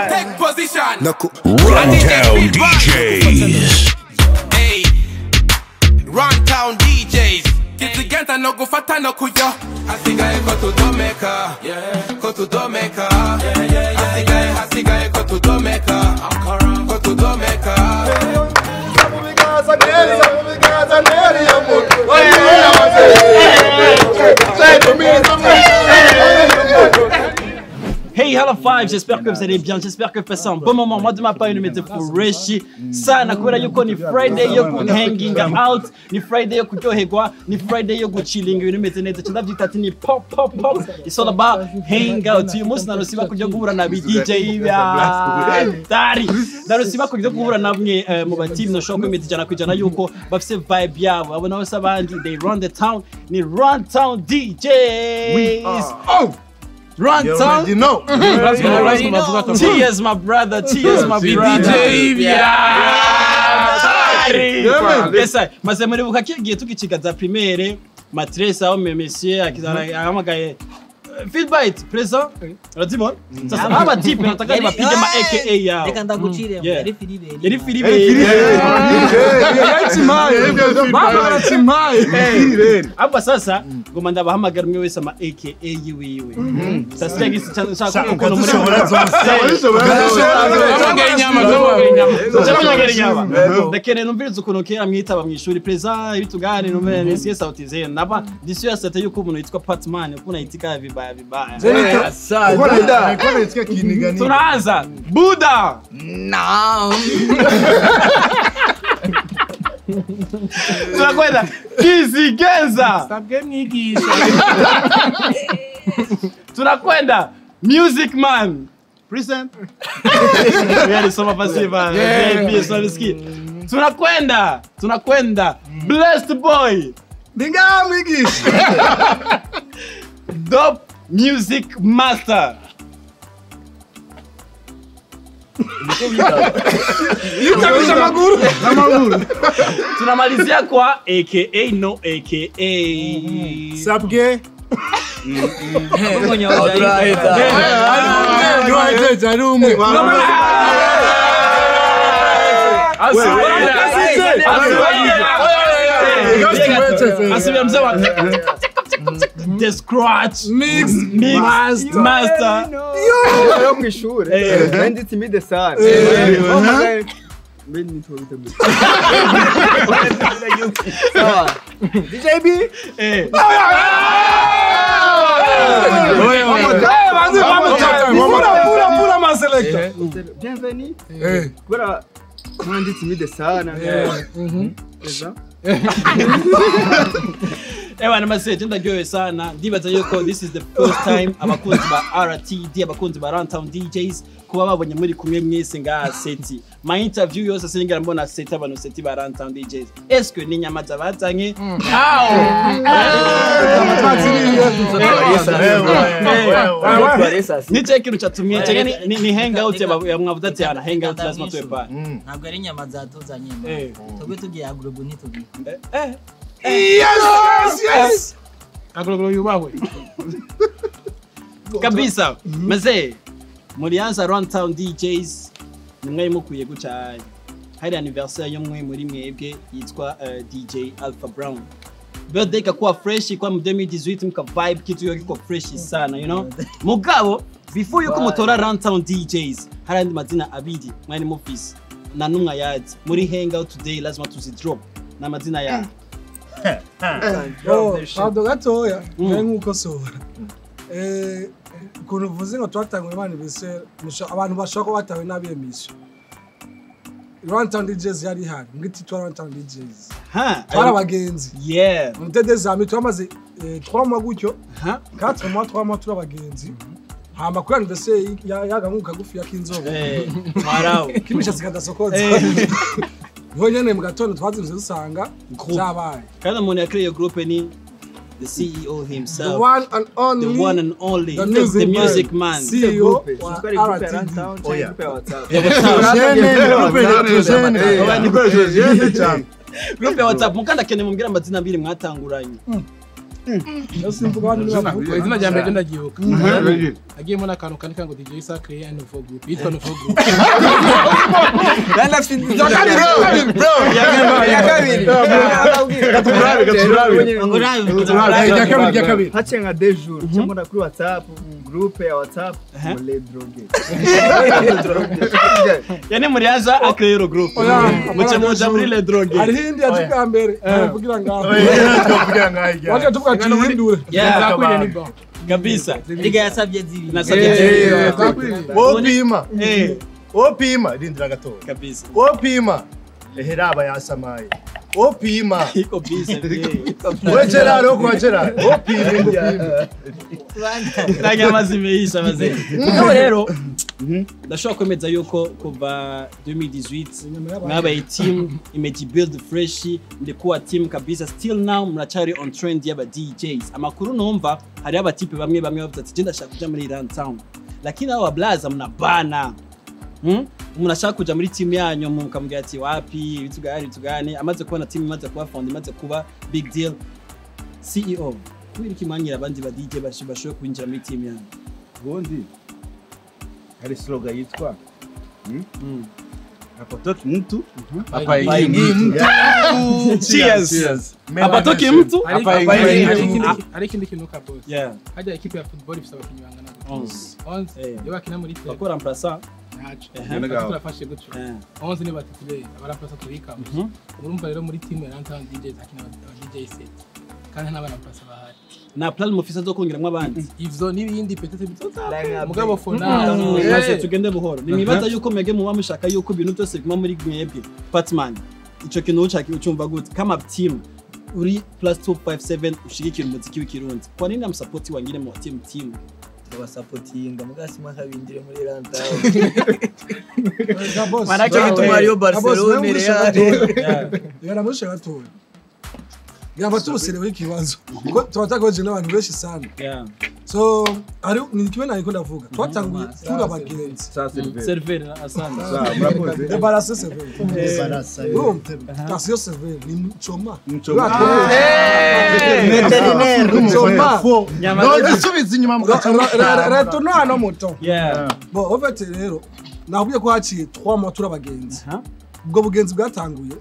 Take position. Runtown DJs. Hey, Runtown DJs. Kitigenta no go fata no kuyo. Asigaye ko tudomeka, ko tudomeka. Asigaye asigaye ko tudomeka, ko tudomeka. Hey, hello five, j'espère que vous allez bien, j'espère que vous passez un bon moment. Moi de ma part, nimeze fresh sana kubera yuko ni Friday yo ku hanging out, ni Friday yo kuryoherwa, ni Friday yo guchilling, ibintu bimeze neza. Ndavyita ati ni pop pop pop. It's all about hang out. Uyu munsi narosiba kujya guhura na DJ Dari. Narosiba kujya guhura namwe mu ba team noshobora kwemeza 100% yuko bafise vibe yabo. Abo nabo sabandi they run the town, ni Run Town DJs. Oh! Run Town. You know. Cheers, my brother. Cheers, my brother. Yes, maze muribuka kigiye tukikigaza primaire matresse aho monsieur ahamagaye Feedbite présent. Urazibona? Sasa aba type nataka nibapige ma AKA yao. Reka ndagucire yari Filibe. Yari Filibe. Hapa sasa ngoma ndabahamagara umwe wese ama AKA yiwiwe. Sasa gisi cyangwa ukuntu muri inyama. Ndakene numviriza ukuntu kera mwitaba mu ishuri présent ibitugane numvire nisiye sauti zenu. Naba disi yasate yuko umuntu yitwa Patman ukuntu ayitika vibaya vibaya. Tunaanza Buda. Naam. Tunakwenda Kizigenza. Sabwe mwigisha. Tunakwenda Music Man. Present. Yari soma pasiva. VIP soma. Tunakwenda Blessed Boy. Ninga mwigisha. Dope Music Master. Tunamalizia kwa AKA no AKA. Sabge. The scratch mix master. Yo kwishuri nanditse imide sana. DJ B. Bienvenue. Kubera mwanditse imide sana. Ewa namase ndaryohewe sana ndibaza yuko this is the first time abakunzi ba RTD abakunzi ba Runtown DJs kuba babonye muri kumwe mwese nga seti my interview yose sinigera mbona seti abantu seti ba Runtown DJs eske ni nyama zabazanye aho ni check cyatumye check ni hangout ya mwavuze ati ana hangout lazima tuwe pa ntabwo ari nyama zatuzanye tugwe tugiye agrubu ntitugiye Yes, yes. Agro yubahwe. Kabisa. Maze mulianza Runtown DJs nimwe mukwiye guca hari anniversaire yomwe muri mwebwe yitwa DJ Alpha Brown. Birthday kakuwa fresh kwa mu 2018 mka vibe kitu yo kiko fresh sana, you know. Mugabo before yuko mutora Runtown DJs hari andi mazina abiri mwari mufise na numwa yazi muri hangout today lazima tuzi drop na mazina ya Oh, pardon gatoya nkuko sohora ukuntu uvuze ngo twatanguye imana ibise abantu bashobora kuba batawe nabi iyo mission Runtown DJs yari ihari ngiti twa Runtown DJs twari abagenzi yeah on était des amis twamaze 3 mois gutyo 4 mois 3 mois turi abagenzi hama kuri anniversaire yaganguka gufi ya kinzobe marawo kimishatsi kadasokoza niho nyene mu gatondo twazimvise dusanga vyabaye kandi umuntu yakreye groupe ni the CEO himself, the one and only, the one and only, the music man, CEO wa RTD. Oh yeah. Groupe ya WhatsApp mukanda kene mumbwira amazina abiri mwatanguranye. Izina rya mbere ndagibuka. Agiyemo n'akantu kandika ngo DJ Isa créer un nouveau groupe. Yitwa nouveau groupe. Ya kabiri. Gaturabe. Kabiri. Haciye nka deux jours cyangwa kuri WhatsApp groupe ya WhatsApp les drogués. Yani muriaza a créer le groupe. Muce muja muri les drogués. Hari hindi yavuga mbere kugira ngaho. Waje tuvuga tuhindure. Yeah. Kabisa. Liga yasabye zibiri. Nasabye zibiri. Wopima. Wopima rindira gatoya. Kabisa. Wopima. Eheraba yasamaye. Wopima. Iko busy. We Gerard kwa Gerard. Wopima ngopima. Nanya mazimeisha maze. Mugabo rero ndashobora kwemeza yuko kuva 2018 mwabaye team imeji build fresh ndikuwa team kabisa still now muracari on trend y'aba DJs amakuru numva hari abatipe bamwe bavuze ati je ndashaka kuja muri Runtown lakini aba blaza mnabana umuntu ashaka kuja muri team yanyu mukamubwira ati wapi bitugane amaze kubona team imaze kuba found imaze kuba big deal CEO kubera iki mwanyira abandi ba DJ bashoboye kwinjira muri team yanyu ubundi hari slogan yitwa Hapatoki mtu hapaingii mtu. Cheers. Hapatoki mtu hapaingii mtu. Hari ikindi kintu ka boss. Yeah. Hajya equipe ya football ifite abakinyi bangana 11. Yo bakina muri tele. Bakora remplaçant. Ntaco. Turafashe gutyo. 11 ni batitire abaramplaça tubika. Urumva rero muri team ya Runtown DJs hakina aba DJ set. Kandi n'abaramplaça bahari. Na plan mufisa zo kongeramwe abandi. Ivyo nibindi petete bizoza. Mugabo for now. Maze tugende buhoro. Nimibaza yuko mwege muba mushaka yuko ibintu byose biguma muri mwebwe. Patman. Ico kintu ucaki ucumva gute? Kama team uri +257 ushigikira umuziki w'ikirundi. Kwa nini amsupport wangire mu team? Tubasupportinga mugasima kabindire muri Runtown. Manake gituma Rio Barcelona Real. Yaramushe gatoya. Ngamba tubuserewe ikibazo kuko twatagoje n'abantu benshi sana. So ari ni kimwe nari ko ndavuga twatanguye turi abagenzi. Server asante. Murakoze. Debarase server. Debarase. Tasio server ni mchoma. Veterinaire mchoma. No gisubiza inyuma mugaca. Retourne no moto. Yeah. Bon en fait rero nakubwiye ko haciye 3 mois turi abagenzi. Ubwo bugenzi bwatanguye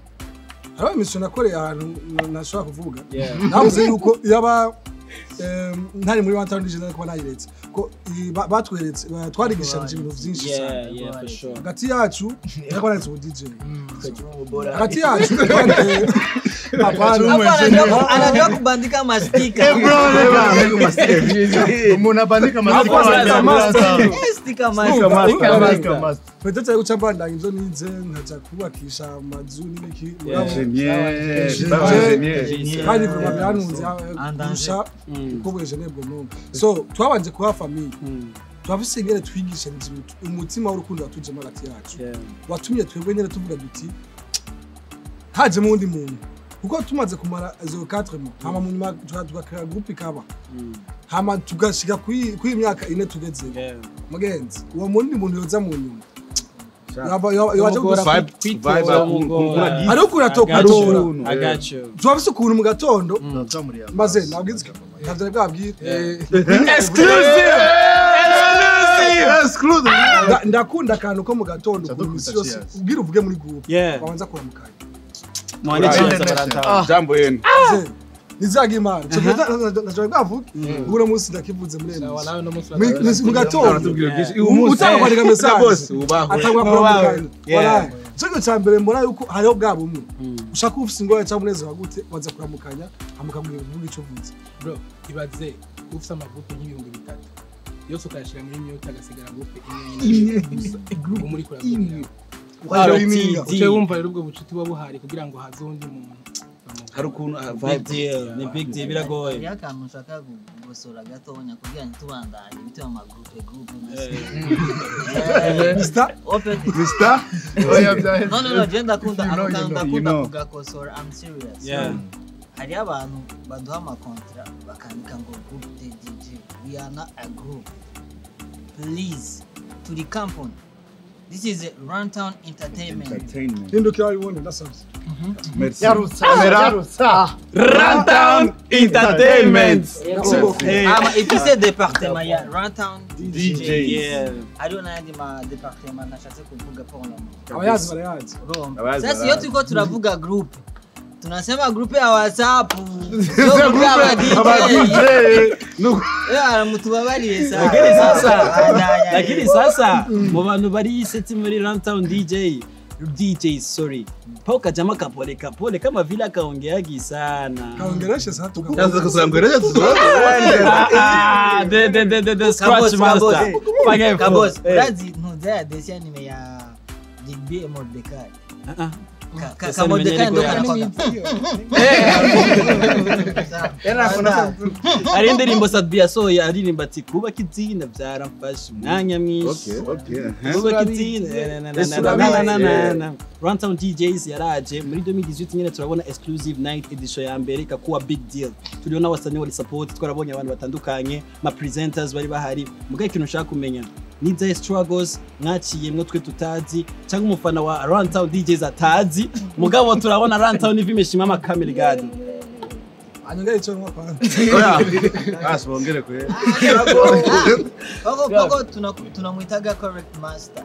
hariho imisoro nakoreye ahantu ntashobora kuvuga navuze yuko yaba ntari muri Runtown DJs ariko nayiretse ko batweretse twarigishanje ibintu byinshi cyane hagati yacu ariko naretse ubu DJ hagati yacu anajua kubandika mastika umuntu abandika mastika sticker master peut-être guca mbandanya ivyo nize nkaja kubakisha amazu n'ibiki kandi vraiment biranunze kurusha uko bweje nebwo numva so twabanje kuba famille twafise ingene twigisha umutima w'urukundo watujemo hagati yacu watumye twebwe nyene tuvuga duti hajemo uwundi muntu kuko tumaze kumara izo 4 mois hama mu nyuma tugakora groupe ikaba hama tugashika kuri imyaka ine tugeze mugenzi uwo mundi muntu yoza mu nyuma ariko uratokutora twafise ukuntu mu gatondo maze nabwize ntabyo bwabwira exclusive ndakunda akantu ko mu gatondo ku misi yose ubwira uvuge muri group babanza kuramukanya mwane cheers jambo yenu nizaga imana cyo bwavuga ubwo munsi ndakivuze muri mu gatondo utanga kwandika message atangwa kuramukanya wala Ico cya mbere mbona yuko hariho bwa bumwe ushaka ufise ingorane cyangwa umunezero gute waza kuramukanya amukabwira uvuga ico uvuze. Bro, ibaze ufise amagroupe nk'ibihumbi 3 yose ukayashira muri mute agasigara groupe imwe imwe muri kuravugira. Uce wumva rero ubwo bucuti buba buhari kugira ngo haze undi muntu. Hari ukuntu big deal, ni big deal biragoye. Hariho akantu nshaka gukosora gatonya kugira ntitubandanye bitewe ama groupe groupe. Mr. Open. Mr. Oya byaheze. No, je ndakunda ako kantu ndakunda kugakosora. I'm serious. Yeah. Hariho abantu baduha amakontra bakandika ngo group de DJ. We are not a group. Please, to the company. This is a Runtown Entertainment. Hindukira wabibone ndasabye. Merci. Yarutsa. Yarutsa. Runtown Entertainment. Ama ifise département ya Runtown DJ. Yeah. Hariho n'ayandi ma département nashatse kuvuga pour le moment. Abayazi barayazi. Urumva? Abayazi Sasa iyo barayazi. turiko turavuga group, tunasema group ya WhatsApp, sio group ya Aba DJ. DJ. Mutubabariye sana. Lakini sasa, lakini sasa mu bantu bari seti muri Runtown DJ DJ sorry. Pauka jamaa kapole kapole kama vile akaongeagi sana. Kaongereshe sasa Sasa kusangoresha Ah, the scratch master. Fanya Kabos, eh. urazi ntuza dessin anime ya Rigby et Mordecai. Ah ah. Ka Dessin ka anime Mordecai ndo yariko kanakwaka. Hari indirimbo Sadbi yasohoye aririmba ati kubaka izina byaramfashe umwanya mwinshi. Okay, okay. Kubaka izina na na na na na. Runtown DJs yaraje muri 2018 nyine turabona exclusive night edition ya mbere ikakuwa big deal. Tuliona wasanii wali support, twarabonye abantu batandukanye, ma presenters bari bahari. Mugaye ikintu ushaka kumenya ni za struggles mwaciyemwo twe tutazi cyangwa umufana wa Runtown DJs atazi, mugabo turabona Runtown ivimeshima amakamera gadi. Anyongere ico nko kwanza. Oya. Basi bongere kwe. Poko poko tunamuitaga correct master.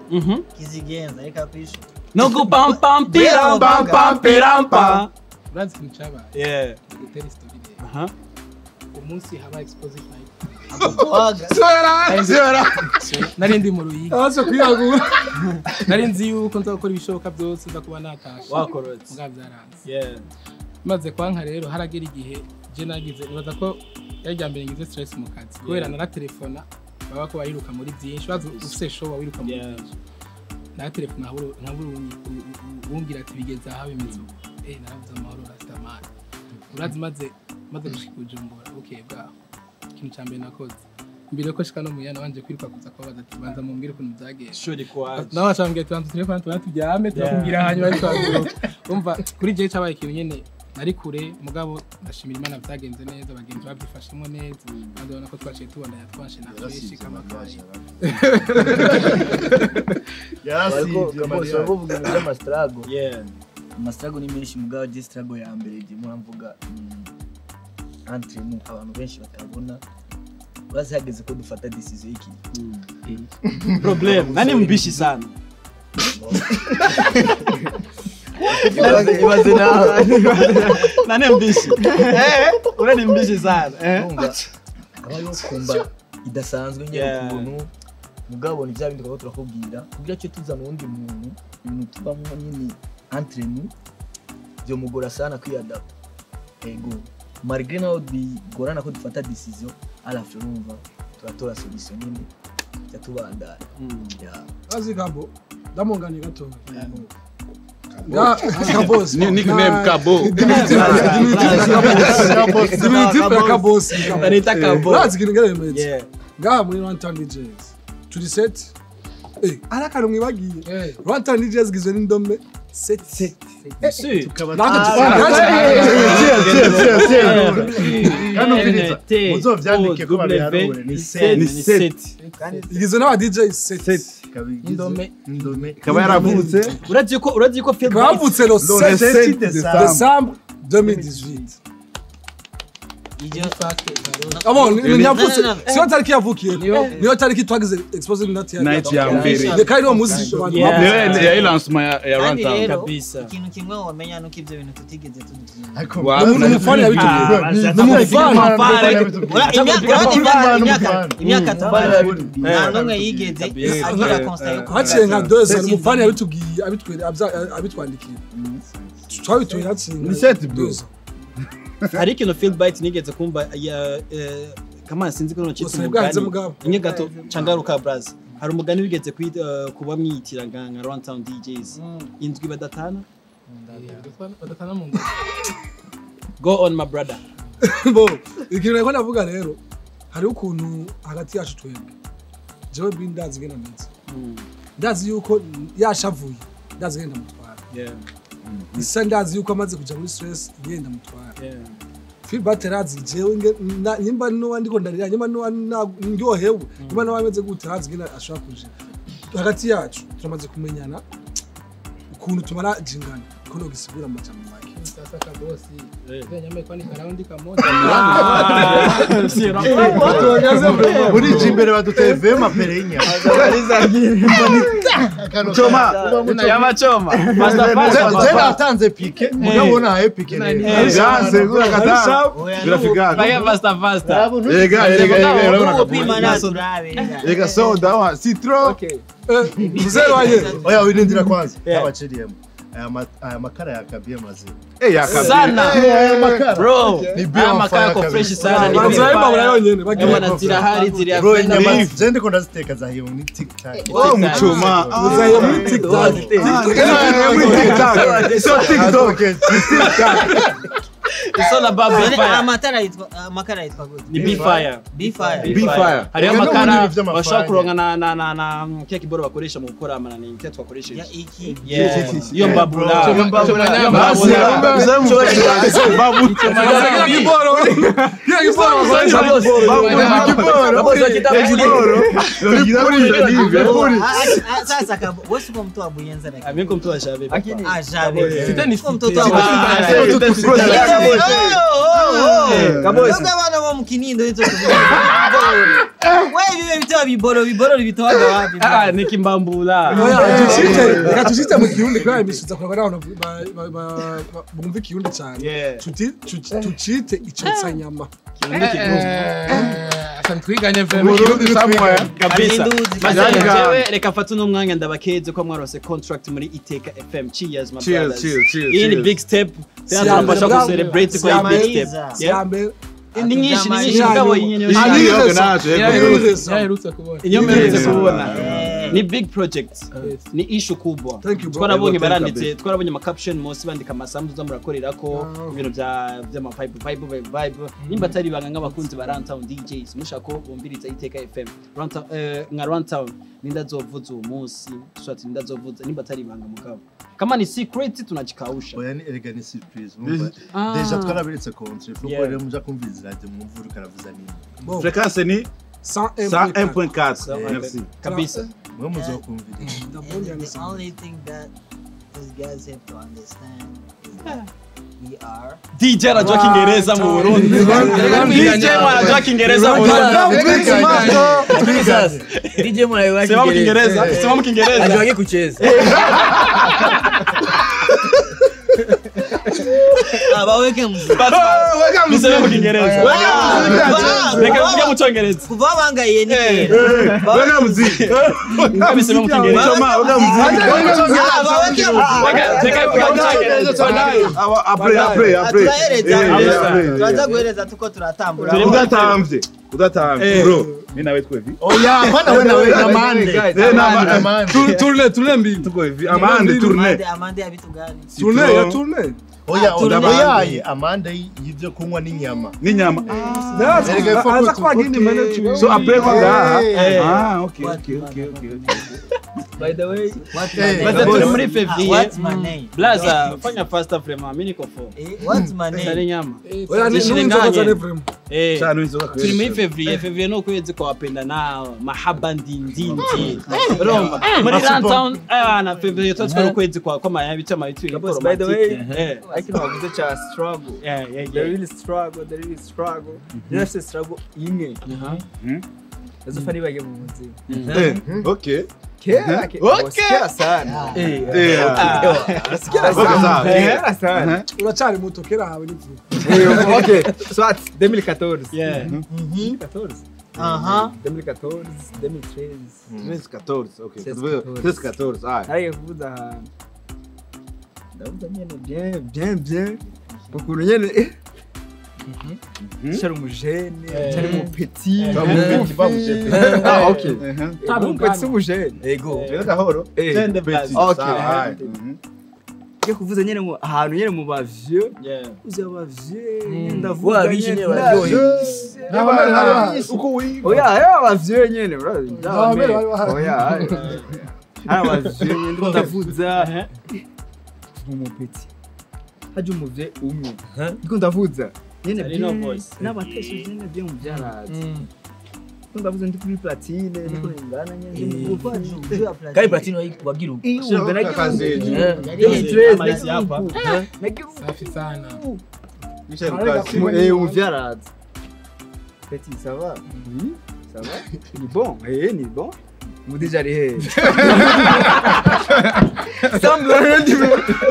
Kizigenza reka kwishu. No go pam pam piram pam pam piram pam. Urazi ikintu cabaye? Yeah. Gutera story rero. Aha. Umunsi haba exposite night. Sora. Sora. Nari ndi mu Ruyigi. Abazo kwiragura. Nari nzi yuko nza gukora ibishoboka byose nza kuba natashe. Wakorotse. Mugabo byaranze. Yeah. Maze kwanka rero haragera igihe je nagize nibaza ko yari rya mbere ngize stress mu kazi kubera naratelefona baba ko bariruka muri byinshi bazi ufise show wiruka muri byinshi. Naratelefona nkabura umbwira ati bigeze aha bimeze uko. Naravuze amahoro Rastaman. Urazi maze gushika Bujumbura bukeye bwaho. Ikintu ca mbere nakoze mbere ko shika no muyana wanje kwiruka kuza kubabaza ati banza mumbwire ukuntu byagenze. Shuri kwaje. Nawe acambwira ati banza telefone tubana turyame turakubwira hanyuma ariko umva kuri je cabaye ikintu nyene nari kure mugabo ndashimira Imana byagenze neza abagenzi babyifashemo neza kandi ubona ko twaciye tubona yatwashe na fresh kama kaje. Yarasivye Kabos, bavuga ibintu by'amastrago. Yeah. Amastrago ni menshi mugabo je strago ya mbere je muramvuga entre nous abantu benshi batabona bazihageze ko dufata decision y'iki. Problem. Nani mbishi sana? Ibaze nawe. Nani mbishi? Ura ni mbishi sana. Abayo kumba idasanzwe nyine ukuntu mugabo ni bya bindi twaba turakubwira kugira cyo tuzana undi muntu ibintu tubamo nyine entre nous byo mugora sana kwiyadapta. Ego malgré naho bigorana ko dufata decision à la fin urumva turatora solution nyine yatubandana. Azi Kabo ndamungani gato. Kabos. Nickname Kabo. Diminutif Kabos. Anita Kabo. Urazi ikintu ngere bimeze. Ngaha muri Runtown DJs. Turi set. Ara kantu mwibagiye. Runtown DJs gizwe n'indome 7. Si. Muzovyandike ko babiharure ni 7. Igizwe n'aba DJ 7. Indome indome ikaba yaravutse. Urazi ko Phil Bavutse le 7 décembre 2018. Abo nyavutse siyo tariki yavukiye niyo tariki twagize explosive night ya Night ya mbere. Reka iriho muzi abantu Niyo ya lancement ya Runtown. Kabisa. Ikintu kimwe wamenya nuko ibyo bintu tutigeze tubyina. N'umufana yabitubwiye. N'umufana. Imyaka tumara nta n'umwe yigeze agira constat yo haciye nka 2 ans umufana yabitubwiye abitwandikiye. Twabituye haciye Ni set bro. Hari ikintu Philbyte nigeze kumva ya kama sinzi ko nocitse umugani inye gato cangaruka braz hari umugani wigeze kuba mwitira nka Runtown DJs indwi badatana badatana mu ngo. Go on my brother. Bo ikintu nako navuga rero hari ukuntu hagati yacu twebwe jewe bi ndazi ngena meze ndazi yuko yashavuye ndazi ngenda mutwara isa ndazi yuko amaze kuja muri stress ngenda mutwara Philbyte razi jewe nimba no ndiko ndarira nimba no ndyohewe nimba no ameze gute razi ngena ashobora kuja hagati yacu turamaze kumenyana ukuntu tumara jingana kuno gisigura amajambo make Sasa kabosi nyame kwani karaundi kamoja muri jimbere baduteye vema perenya Choma yama choma master atanze pike mugabona haye pike Janse gura kata birafika baya faster faster Ega urabona Ega soda wa citro okay mzee waje oya winindira kwanza abaciriyemo aya makara yakabye mazima yakabye sana bro aya makara ko fresh sana ni nzayimba yonyene bagira zirahari ziri bro inyama je ndiko ndaziteka zahiye muri TikTok oh muchoma uzaye muri TikTok muri TikTok so TikTok It's all about B fire. Amatara yitwa amakara yitwa gute? Ni B fire. B fire. B fire. Hariyo amakara bashobora kuronka na kya kiboro bakoresha mu gukora amanani nicyo twakoresheje. Iki. Iyo mbabula. Iyo mbabula. Sasa kabo wewe uko mtu wa Buyenza lakini. Mimi mtu wa Jabe. Ah Jabe. Sita mtoto wa Kabosi. Abana bo mu Kinindo nitso tuvuga. Wewe bibe bitoa biboro biboro bitoa wapi? Ah ni kimbambula. Oya tushite reka tushite mu Kirundi kwa imisuza kwa abantu bumva Kirundi cyane. Tucite icotsa nyama. Kirundi kigumu. Twiganye vraiment Kirundi somewhere kabisa. Maze reka fata uno mwanya ndabakeze ko mwarose contract muri Iteka FM. Cheers my brothers. Cheers cheers. Iyi ni big step. Tunapasha ku celebrate kwa big step. Ni nyinshi mugabo nyinshi. Yaherutse kubona. Iyo mperutse kubona. Ni big project. Ni issue kubwa. Twarabonye baranditse, twarabonye ama caption munsi bandika amasambu zo murakorera ko ibintu bya by'ama pipe vibe vibe. Nimba atari banga nk'abakunzi ba Runtown DJs mushaka ko bumviriza Iteka FM. Runtown nka Runtown ninda zovuza uwo munsi, swati ninda zovuza nimba atari banga mugabo. Kama ni secret tunajikausha. Oya ni erega ni surprise. Deja twaraberetse contrat. Kuko rero muja kumviriza radio mwumvura ukaravuza nini. Fréquence ni 101.4. Merci. Kabisa. Mwe muzokumviriza. The only thing that those guys have to understand is that we are DJ anajua Kiingereza mu Burundi. DJ anajua Kiingereza mu Burundi. DJ mwanajua Sema mu Kiingereza, sema mu Kiingereza. Anajua kucheza. Baweke muziki. Weka muziki mu Kiingereza. Reka muziki mu Cyongereza. Kuva bangaye ni weka muziki. Kabisa mu Kiingereza. Weka muziki. Baweke muziki. Reka mu Cyongereza. Après après. Turaza guhereza tuko turatambura. Udatamvye. Bro, mimi nawe tuko hivi. Oya, hapana wewe nawe amande. Tourne tourne mbili. Tuko hivi. Amande tourne. Amande ya vitu gani? Tourne ya tourne. Oya oya amande y'ibyo kunywa n'inyama. N'inyama. Aza kwa gini mane. So après kwa ah okay okay okay okay. By the way, Baza turi muri février. What's my name? Blaza, fanya faster vraiment, mimi niko for. What's my name? Sari nyama. Oya ni nzoka zane vraiment. Turi muri Fevrier, Fevrier no kwezi kwa wapenda nao, mahaba ndindindi. Urumva muri Runtown na Fevrier twatwara ukwezi kwa kwa maya bica mayitu. By the way, ariko navuze cha struggle. The real struggle, the real struggle. Just struggle imwe. Azofa nibage mu buzima. Okay. Kera okay. Sana. Kera sana. Kera sana. Uracari muto kera hawe ni vuba. Okay. So at 2014. Yeah. 2014. Aha. 2014, 2013. 2014, okay. 2014, ah. Nariye kuvuza ahantu. Ndavuza nyene bien bien bien. Ukuntu nyene cyari umujene, cyari mu petit, ah okay. Mu petit umujene. Ego. Gahoro. Tende petit. Okay. Ngiye kuvuza nyene mu ahantu nyene mu ba vieux. Uzi aba vieux ndavuga nyene baryohe. Uko wiga. Oya, aba vieux nyene, oya. Aba vieux nyene ndavuza. Mu petit. Haje umuvye umwe. Ndiko ndavuza. Nyene bien n'abatesheje nyene bien mubyaraza. Ndavuze ndi kuri platine ndiko ngana nyene. Kai platine wagira uko. Safi sana. Eh umuvyaraza. Petit ça va? Oui, ça va? Ni bon, eh ni bon. Mudija ari he?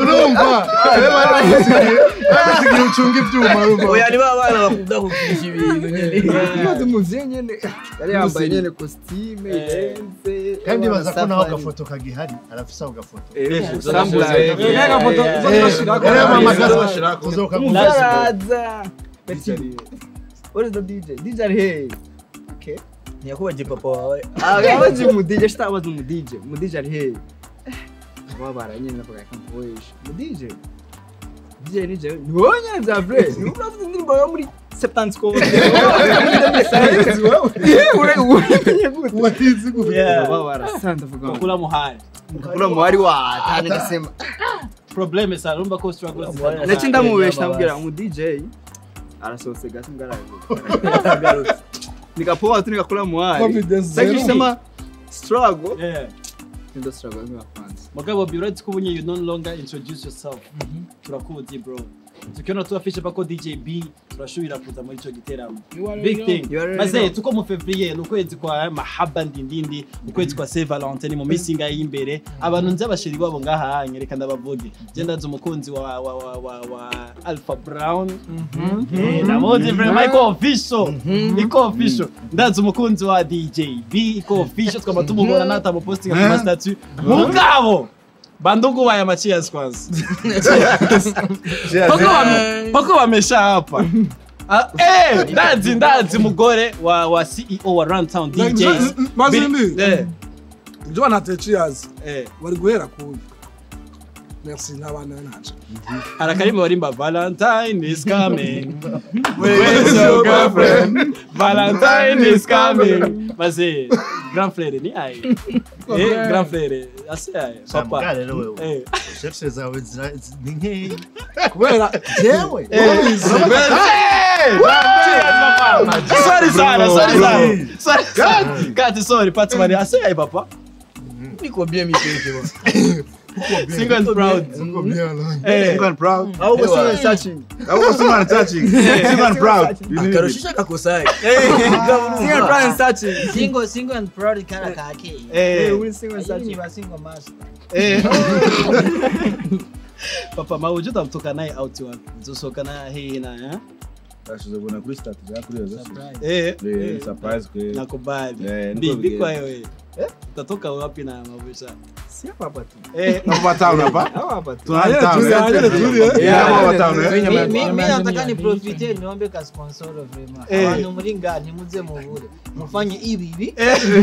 Urumva basigiye ucunga ibyuma urumva. Oya ni babana bakunda kugisha ibintu nyene. Maze umuvye nyene yari yambaye nyene costume irenze. Kandi baza ko naho gafoto kagihari arafisa ako gafoto. Umuvyaza. Petit. What is the DJ? DJ ari he? Okay. Ntiyakubaje papa wawe. Ah, yabaje mu DJ, shitabaza mu DJ. Mu DJ ari he? Babara nyene navuga kampoesha. Mu DJ. DJ ni je. Ni wowe nyene bya vrai. Ni uravuze indirimbo yo muri 74. Watizi gute? Babara sanda vuga. Kula muhari. Kula muhari wa tane ndasema. Probleme sana urumva ko struggle. Naci ndamubesha ndamubwira mu DJ arasohotse gasi mbwaraje. Nikapoa tu nikakula muhari. Sasa sema struggle. Yeah. Ndo struggle ngiwa kwanza. Mugabo biretse ko ubunye you no longer introduce yourself. Turakuzi bro. Tukiona tuafishe pako DJ B turashubira kuza muri ico giteramo. Big thing. Maze tuko mu Fevrier n'ukwezi kwa mahaba ndindindi, ukwezi kwa Saint Valentin mu misinga y'imbere. Abantu nzi abashiri babo ngaha nyereka ndabavuge. Je ndazi umukunzi wa wa wa wa wa Alpha Brown. Ndamuzi vraiment iko official. Iko official. Ndazi umukunzi wa DJ B iko official twama tumubona nata posting ku statut. Mugabo Bandugu waya machias kwanza. Pako wamesha hapa. Ndazi mugore wa CEO wa Runtown DJs. Mazimbi. Ndio na cheers. Wari guhera ku. Merci n'abana naje. Harakarimo barimba Valentine is coming. Where's your girlfriend? Valentine is coming. Maze grand frère ni ai. Grand frère ase ai papa. Rero wewe. Chef zawe ni nkeya. Kubera jewe. Sorry sana, sorry sana. Sorry. Kati sorry Patmani ase ai papa. Niko bien mipeke bwana. Single and proud. Single and proud. I was single and searching. I was single and searching. Single and proud. Akarushisha kakosai. Single and proud and searching. Single and proud kana kake. We single and searching. Ni single master. Papa mawujo tamtoka naye out wapi? Uzosoka na hii na eh? Ashobora kuri status ya kuri yozo. Surprise kwe. Nakubali. Bibi kwa wewe. Utatoka wapi na mabusha? Si hapa hapa tu. Hapa town hapa? Hapa tu. Hapa town. Mimi nataka ni profite niombe ka sponsor vraiment. Abantu muri ngani muze mubure. Mufanye ibi ibi.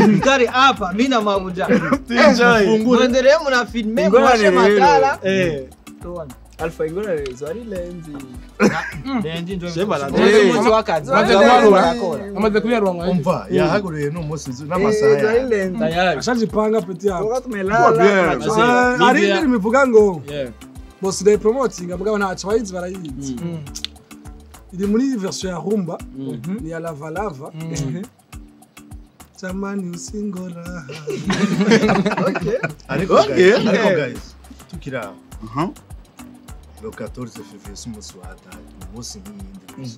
Mkari hapa mimi na mabuja. Enjoy. Muendelee mna filme mwashe matala. Tuone. Alpha ingora zari lenzi. Lenzi ndio. Sheba wakazi. Amaze kubyarwa umva yahaguruye n'umunsi n'amasaha. Zari lenzi. Tayari. Ashajipanga petit hapo. Tumelala. Ari ndiri mivuga ngo. Boss day promoting mugabo ntaco bayizi barayizi. Iri muri version ya rumba ni ya lava lava. Tamani usingora. Okay. Ariko guys, tukira. Le 14 février umunsi wa hatari, umunsi nk'iyindi.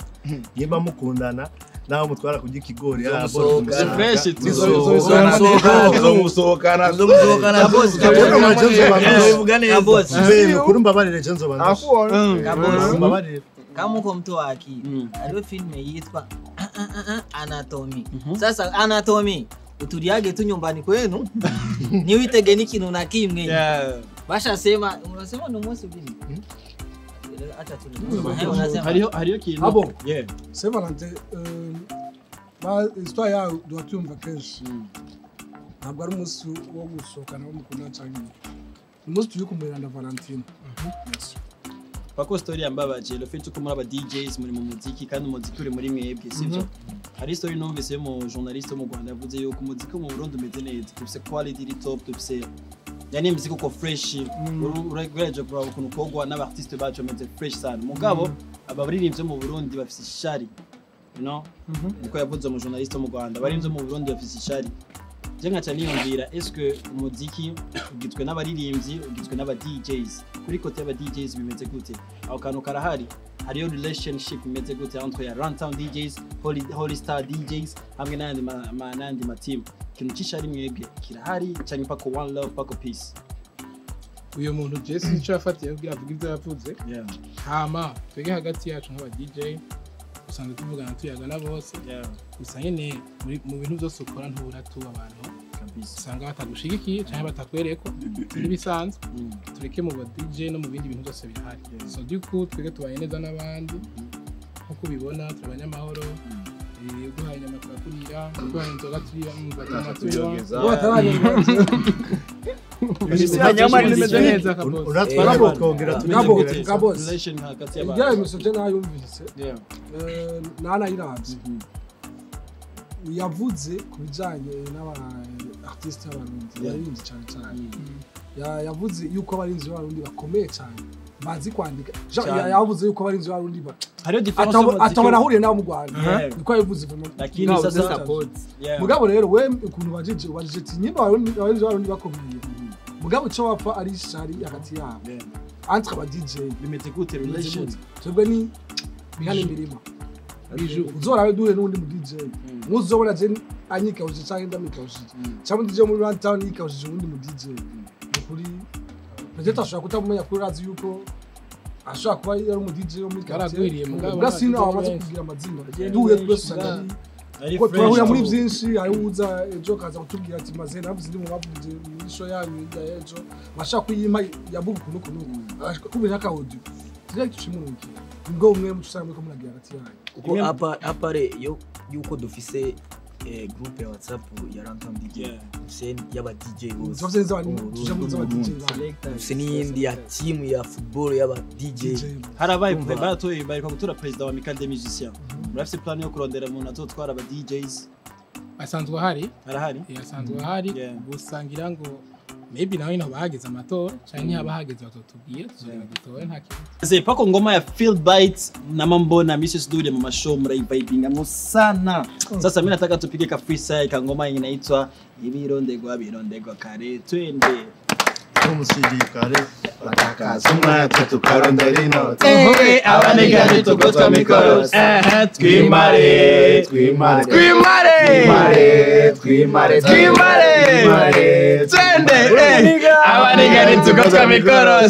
Niba mukundana naho mutwara kurya ikigori fresh tuzomusohokana kama uko mtu wa akili hariho filme yitwa Anatomy. Sasa Anatomy uturiage tu nyumbani kwenu niwitege n'ikintu na kimwe. Basha sema unasema ni umunsi ubiri. Acha tu. Hariho kintu. Abo. Yeah. Saint Valentin ba histoire ya duatumva kenshi. Ntabwo ari umunsi wo gusohokana mukundana cyangwa umunsi turi kumurira na Valentine. Merci. Pako story yambabaje le fait ko muri aba DJs muri mu muziki kandi umuziki uri muri mwebwe sivyo. Hari story numvise mu journaliste mu Rwanda yavuze yuko umuziki mu Burundi umeze neza, dufise quality iri top, dufise yani muziki uko fresh, uragerageje kuraba ukuntu kogwa n'abartiste bacu bameze fresh sana. Mugabo abaririmbyi mu Burundi bafise ishari, you know? Niko yavuze mu journaliste mu Rwanda, abaririmbyi mu Burundi bafise ishari. Je nkaca niyumvira est-ce que umuziki ugizwe n'abaririmbyi, ugizwe n'aba DJs? Kuri kote y'aba DJs bimeze gute? Aho kantu karahari. Hariyo relationship imeze gute entre ya Runtown DJs, Holy Star DJs hamwe n'andi n'andi ma team? Ikintu c'ishari mwebwe kirahari cyangwa pako one love pako peace? Uyo muntu Jesse ico yafatiye kugira avuge ivyo yavuze. Hama twege hagati yacu nk'aba DJ usanzwe tuvugana tuyagana bose. Gusa nyene mu bintu byose ukora ntubura tu abantu usanga batagushigikiye cyangwa batakwereko n'ibisanzwe. Tureke mu ba DJ no mu bindi bintu byose bihari. So du coup twege tubanye neza n'abandi nkuko ubibona turabanyamahoro. Guhaye inyama turakurira, guhaye inzoga turira, batuma nanayiravye yavuze ku bijanye n'aba artiste b'abarundi baririmbyi cyane cyane. Yavuze yuko abarinzi b'abarundi bakomeye cyane bazi kwandika. Yavuze yuko abarinzi b'abarundi hariyo difference atabona ahuriye nabo mu Rwanda. Niko yavuze lakini sasa mugabo rero we ukuntu bajije ati nyimba abarinzi b'abarundi bakomeye mugabo cyo bapfa ari shari hagati yabo entre aba DJ bimeze gute relation twebwe ni bihane imirima uzorabe duhe n'undi mu DJ muzobona je anyikawuje cyangwa ndamikawuje cyangwa DJ muri Runtown yikawuje undi mu DJ kuri peut-être ashobora kutamenya kuri razi yuko ashobora kuba yari mu DJ wo muri quartier mugabo sino amaze kugira amazina duhuye twese usanga ko turahurira muri byinshi. Hari uza ejo kaza kutubwira ati maze navuze ndi mu bavuze muri show yanyu ya ejo bashaka kuyima yabuka kunuku kubira ka audio direct tushimurunki ngo umwe mutusanga ko muragira hagati yanyu kuko apare yo yuko dufise groupe ya WhatsApp ya Runtown DJ dufise y'aba DJ bose dufise n'iyindi ya team ya football y'aba DJ. Harabaye baratoye bariko gutora president wa Amical des Musiciens. Murafise plan yo kurondera umuntu azotwara aba DJs? Asanzwe ahari. Arahari? Asanzwe ahari gusa ngira ngo maybe nawe naho bahageze amatora cyangwa ntihaba hageze batotubwira tuzogenda dutore nta kibazo. Pako ngoma ya Field Bites na mambo na Mrs. Dude mu mashow muraivibinga sana. Sasa mimi nataka tupige ka freestyle ka ngoma inaitwa Ibirondegwa birondegwa kare twende. Umusirikare bakazuma tukarondera inoti. Abanega nitogotwa mikoro. Twimare twimare twimare twimare twimare twende. Abanega nitogotwa mikoro.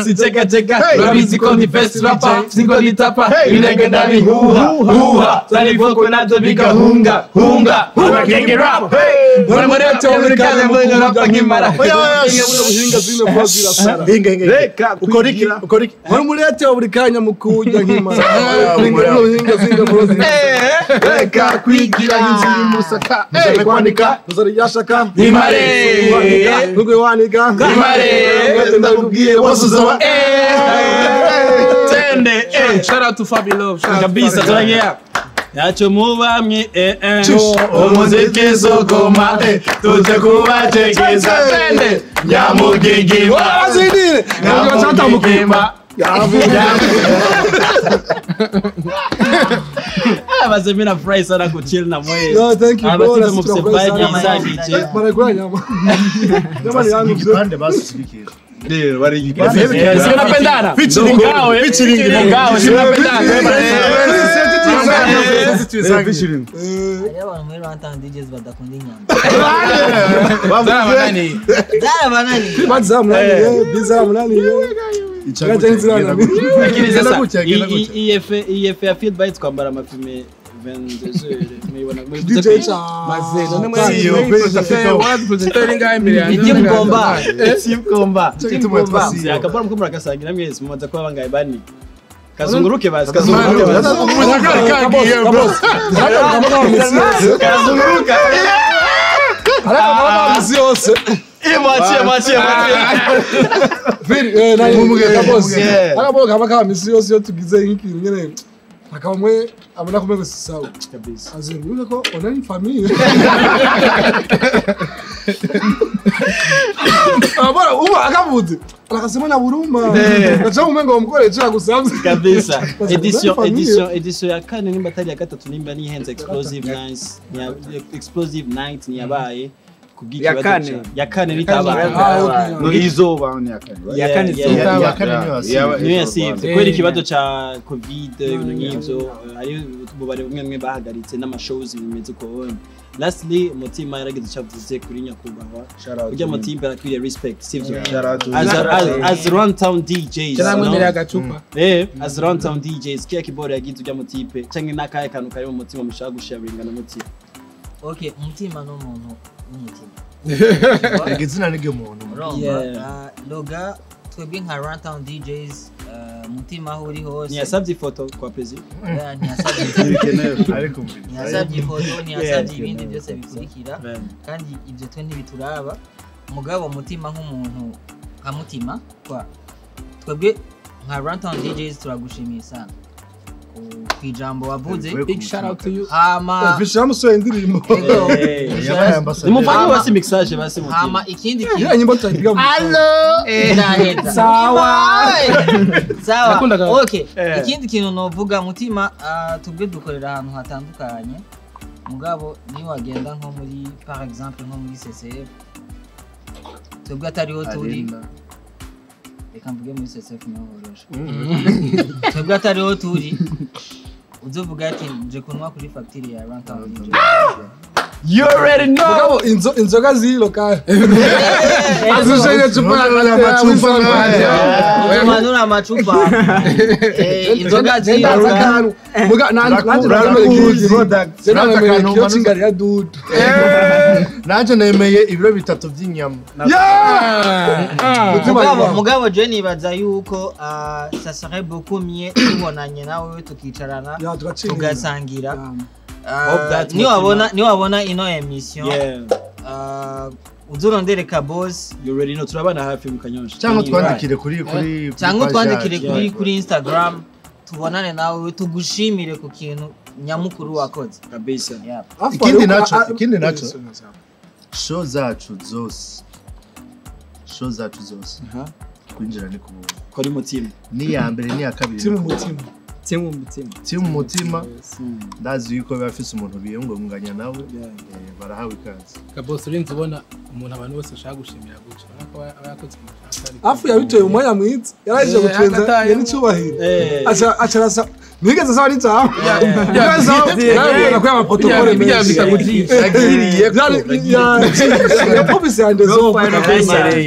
Sicheka cheka babizi ko ni best rapper singo litapa inega ndabihuha huha salifoko nazo bigahunga hunga hunga genge rap. Muri muri cyo muri rap nkimara. Reka ukoriki ukoriki muri murete wa buri kanya mukujya nkimara. Reka kwigira inzu y'umusaka kwandika uzari yashaka imare nugwe wanika imare ndakubwiye bose uzaba tende. Shout out to Fabi Love kabisa turagiye Yacho mubamwe umuziki sokoma tuje kubachekeza tende nyamugigima wazidire nyamugigima Baze mimi nafurahi sana kuchill na mwe. No, thank you bro. Mara nyama. Nyama yangu kipande basi usifikiri. Ndio, bari kipande. Si unapendana? Featuring Ngawe, featuring Ngawe, si unapendana. Featuring. Hariho abantu muri Runtown DJs badakunda inyama. Zarabananiye. Zarabananiye. Bazamunaniye, bizamunaniye. Lakini sasa EF ya Field Bites kwambara amafime 22 muyibona DJ Maze none mwe projecteur ingahe imbere yanjye. Team Komba. Team Komba. Team Komba. Akabora mko muragasangira mwese mumaze kuba bangaye bani. Kazunguruke basi, kazunguruke basi. Kazunguruka. Ariko misi yose. Mwachie mwachie mwachie. Viri na akabo kaba kaba misi yose yo tugize nk'ikintu nyene akaba mwe abona ko mwe sawa kabisa. Azembuka ko on a une famille. Abora uba akavuze akasema na buruma. Ndacha umengo umukore cyo agusabye kabisa. Edition ya kane nimba atari ya gatatu nimba nihenze explosive nights. Explosive night niyabaye. Ya kane. Ya kane nitabaye. No izoba ni ya kane. Ya kane ya kane niyo yasivye. Kubera ikibazo ca Covid ibintu nk'ivyo ari bubare bumwe mwe bahagaritse n'amashows bimeze uko. Lastly Mutima yaragize icavuze kuri nyakubahwa. Ujya Mutima arakwiye respect sivyo. As Runtown DJs. Namwemerera agacupa. As Runtown DJs kiya kibore yagize ujya Mutipe canke nakaye kantu kari mu mutima mushaka gusharinga na Mutima. Okay, Mutima no muntu w'umutima. Igitsina ni muntu. Loga twebwe nka Runtown DJs Mutima aho uri hose. Ntiyasabye ifoto kwa president. Ntiyasabye ifoto, ntiyasabye ibindi byose bikurikira kandi ibyo twe ntibituraba. Mugabo Mutima nk'umuntu nka Mutima kwa twebwe nka Runtown DJs turagushimiye sana. Kwijambo wavuze. Big shout out to you. Hama bishamusoye indirimbo. Nimufanye basi mixage basi Mutima. Hama ikindi kintu. Ya nyimbo tutapiga. Allo. Sawa. Sawa. Okay. Ikindi kintu novuga Mutima tubwe dukorera ahantu hatandukanye. Mugabo ni wagenda nko muri par exemple nko muri CCF. Tubwe atariho turi. Reka mvuge muri CCF niho horoshe. Twebwe atariho turi. Uzovuga ati nje kunwa kuri factory ya Runtown DJ. You already know. Mugabo inzoga zilo ka. Azushenge chupa na machupa. Manura amacupa. Inzoga zilo. Muga nanje nanje dudu. Nanje nemeye ibiro bitatu by'inyama. Mugabo je nibaza yuko ça serait beaucoup mieux tubonanye nawe tukicarana tugasangira. Ni wabona ino emission. Uzurondere ka boss. You already know turabana hafi mu Kanyosha. Cyangwa twandikire kuri cyangwa twandikire kuri Instagram tubonane nawe tugushimire ku kintu nyamukuru wakoze. Kabisa. Ikindi nacho show zacu zose. Kwinjira ni kubuntu. Kuri Mutima. Ni ya mbere ni ya kabiri. Timu Mutima. Ndazi yuko bafise umuntu biyungunganya nawe barahawe ikaze. Kabose urinze ubona umuntu abantu bose bashaka gushimira guca. Urabona ko abakoze umushaka. Afu yabitoye umwanya mwiza. Yaraje gutwenza yari cyubahiro. Acha nigeze saba nitaha. Nigeze kwa ama protocole menshi. Yagiriye ya promise yande zo.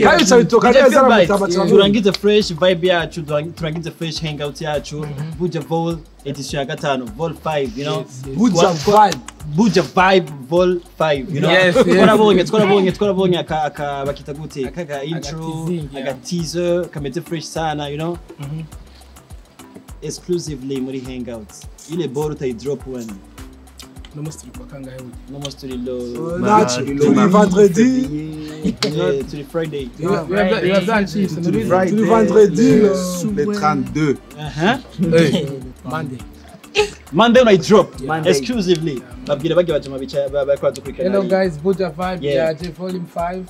Kandi cyabitoka neza aramutama. Turangize fresh vibe yacu, turangize fresh hangout yacu. Buja Vol edition ya gatanu, Vol 5, you know. Buja Vibe. Buja Vibe Vol 5, you know. Twarabonye aka bakita gute kaka intro, aka teaser kameze fresh sana, you know. Exclusively muri hangouts. Ile ball utay drop when no most turi kangahe burya? No most turi lo turi vendredi, turi Friday. Turi vendredi le 32. Monday. Monday night drop exclusively. Babwira bagiye bajama bicaye bariko badukurikirana. Hello guys, Buja Vibe yaje volume 5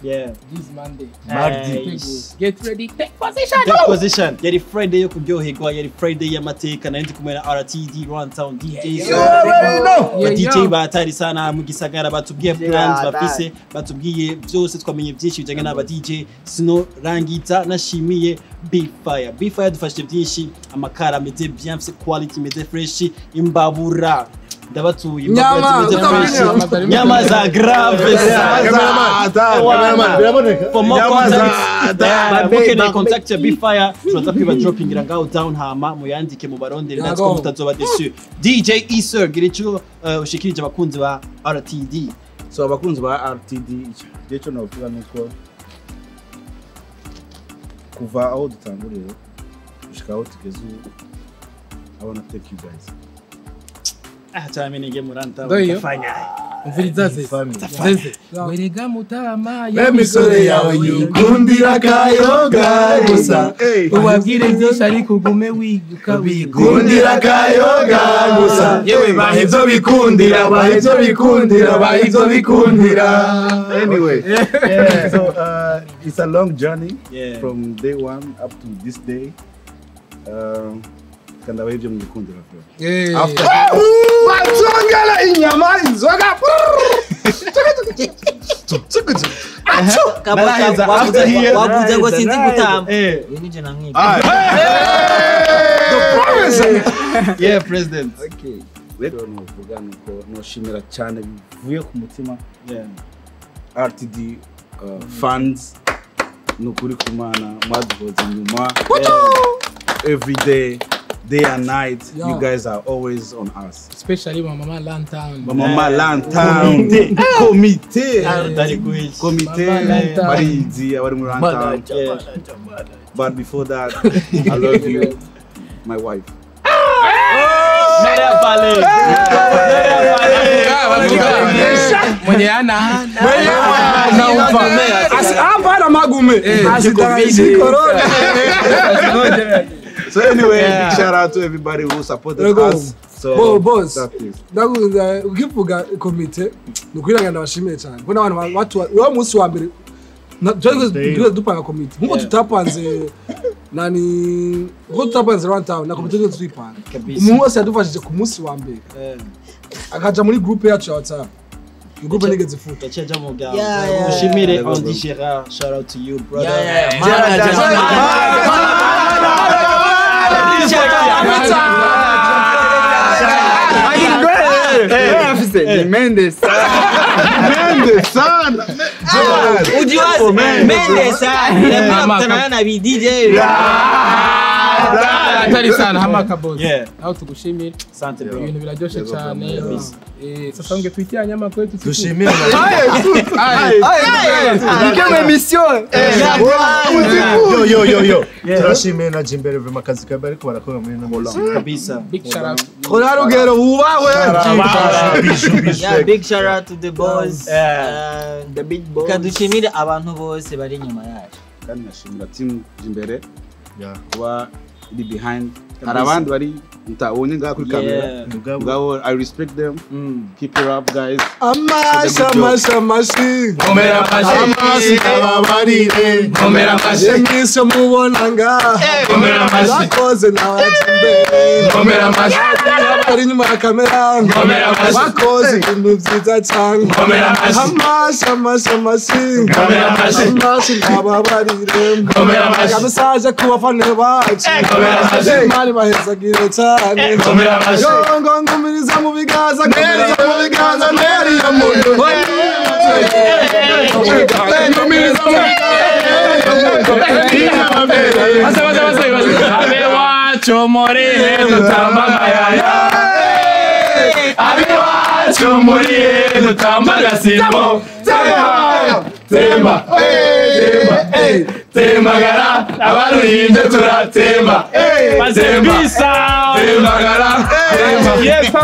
this Monday. Mardi. Get ready, take position. Take position. Yari Friday yo kuryoherwa, yari Friday y'amateka, nari ndi kumwe na RTD Runtown DJs. Ba DJ batari sana mu gisagara batubwiye plans bafise, batubwiye byose, twamenye byinshi bijanye n'aba DJ. Sino rangita nashimiye Big Fire. Big Fire dufashije byinshi, amakara meze bien, mfise quality meze fresh, imbabura ndabatuye imbabura zimeze fresh, nyama za grave Biraboneka. For more contact, mukeneye contact ya Big Fire, turaza kwiba dropping ngaho down hama muyandike mu barondere natwe mutazoba déçu. DJ Iser gira ico ushikirije abakunzi ba RTD. So abakunzi ba RTD, icyo navuga nuko kuva aho dutanguriye gushika aho tugeze ubu, I wanna thank you guys. Hata mimi ninge muranta utafanya. Umviriza zeze. Werega mutama ya misore yawe yukundira kayoga gusa. Ubabwire byinshi ariko ugume wibuka bikundira kayoga gusa. Yewe bahivyo bikundira, bahivyo bikundira, bahivyo bikundira. Anyway, so it's a long journey from day one up to this day. Kanda wahivyo mnikundira bro. After batongela inyama inzoga. Wavuze ngo sinzi gutamba. Uyu nije namwiga. The promise. Yeah, president. Okay. Rero novuga nuko noshimira cyane bivuye ku mutima. RTD fans nukuri kumana mwaduhoze inyuma. Every day, day and night, you guys are always on us. Especially Mama Lantown. Mama Lantown. Comité. Comité. Barizi, abari muri Lantown. But before that, I love you, my wife. Mwenye ana. Hapana magume. So anyway, big shout out to everybody who supported us. So boss, ukivuga komite nukwiranga ndabashimiye cyane. Kuko n'abantu watu wa munsi wa mbere twe dupanga komite. Nkuko tutapanze nani, nkuko tutapanze Runtown na komite twipanga. Umuntu wese yadufashije ku munsi wa mbere. Akaja muri group yacu ya WhatsApp. Groupe nigeze futa. Yachaja mu bwa. Ushimire Andy Gerard, shout out to you brother. Mendes. Mendes sana. Ujiwazi Mendes sana. Na DJ. Atari sana hamaka boss. Aho tugushimire. Sante bro. Ibintu biraryoshe cyane. Sasa nge twitira nyama kwetu dushimire. Aye. Nikeme mission. Yo yo yo yo. Turashimire na Jimbere vraiment akazi kabe ariko barakora muri no kabisa. Big shout out. Kora rugero ubawe. Yeah, big shout out to the boys. The big boys. Kadushimire abantu bose bari inyuma yacu. Kandi nashimira team Jimbere. Kuba iri behind. Hari abandi bari mutabonye ngaha kuri kamera. Mugabo I respect them. Keep it up guys. Amashi amashi amashi. Komera amashi. Amashi ababarire. Komera amashi. Imisho mubona ngaha. Komera amashi. Bakoze n'abajimbere. Komera amashi. Bari inyuma ya kamera. Komera amashi. Bakoze ibintu byiza cyane. Komera amashi. Amashi amashi amashi. Komera amashi. Amashi ababarire. Komera amashi. Akamesaje ku bafana bacu. Komera amashi. Imana ibahezagire cyane. Komera amashi. Ngo ngumiriza mu biganza, ngumiriza mu biganza, nteri ya muntu. Ngumiriza mu biganza. Abewacu muri he dutamba amayaya. Abewacu muri he dutamba agasimbo. Temba, temba, tembagara, abaruhinde turatemba. Temba, tembagara, temba.